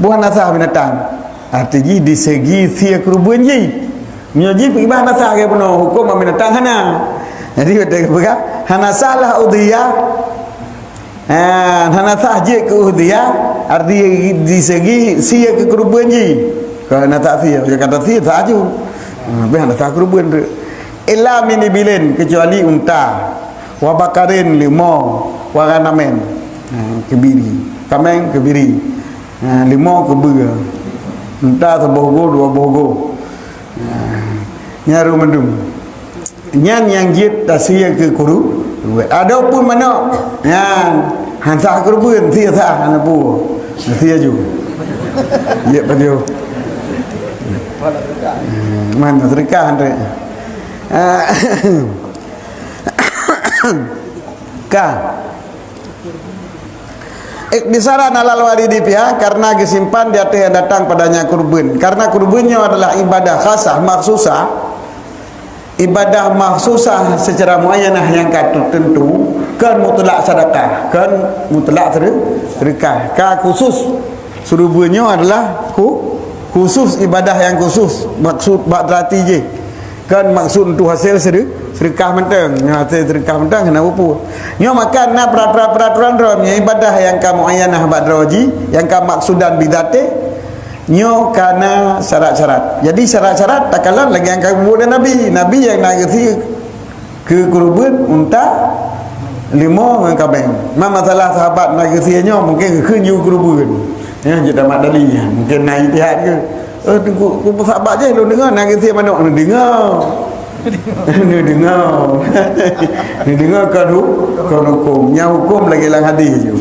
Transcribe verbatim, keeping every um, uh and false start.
Boh hana sah binatang. Arti jih di segi sie keureubeuen jih. Meunyoe jih peuibah hana sah lagèe bunoe, hukôm bak binatang hana. Jadi, watèe geupeugah, hana sah lah udhiyah. Ha, hana sah jeuet keu udhiyah, arti di segi sie keu keureubeuen jih. Kalau hana sah sie, ya kata sie, sah ju. Ha, tapi hana sah keureubeuen tu. Illa min ibilin, kecuali unta. Wa bakarin, leumo, wa ghanamin. Ha, keubiri. Kaméng, keubiri. Ha, leumo, keubeue. Unta saboh go, dua boh go. Ha, nyan rhot mandum. Nyan nyang jeuet tasie keu keureubeuen. Adapun manok, nyan hana sah keureubeuen, sie sah, hana peue. Sie ju. Jeuet pajoh. Hmm, man seudeukah, Andre. Ah, ka. Iktisaran alal waridi fiha, karena geusimpan di ateueh nyang datang padanya keureubeuen. Karena keureubeuen nyoe adalah ibadah khasah, makhsusah. Ibadah makhsusah secara muayyanah nyang ka teuteuntu, kon mutlak sedekah, kon mutlak sede-, sedekah. Ka khusus, keureubeuen nyoe adalah khu-, khusus, ibadah nyang khusus, maksud bak teurati jih. Kan maksud untuk hasil sede-, sedekah mantong. Nyoe hasil sedekah mantong hana peue-peue. Nyoe maka na peraturan-peraturan droe, nyoe ibadah nyang ka muayyanah bak droe jih, nyang ka maksudan bidzatih, nyoe ka na syarat-syarat. Jadi syarat-syarat takalon lagèe nyang ka geubuet lé Nabi. Nabi nyang na geusie keu keureubeuen unta, leumo ngon kaméng. Ma masalah sahabat na geusie nyoe mungken geukheun ju keureubeuen. Nyan jeuet tamat dali nyan. Mungken na ijtihad ke. Eh, teungku, ku sahabat jih lôn deungoe na geusie manok, neudeungoe. Neudeungoe. Neudeungoe kon hu-, kon hukôm. Nyan hukôm lagèe lam hadis ju.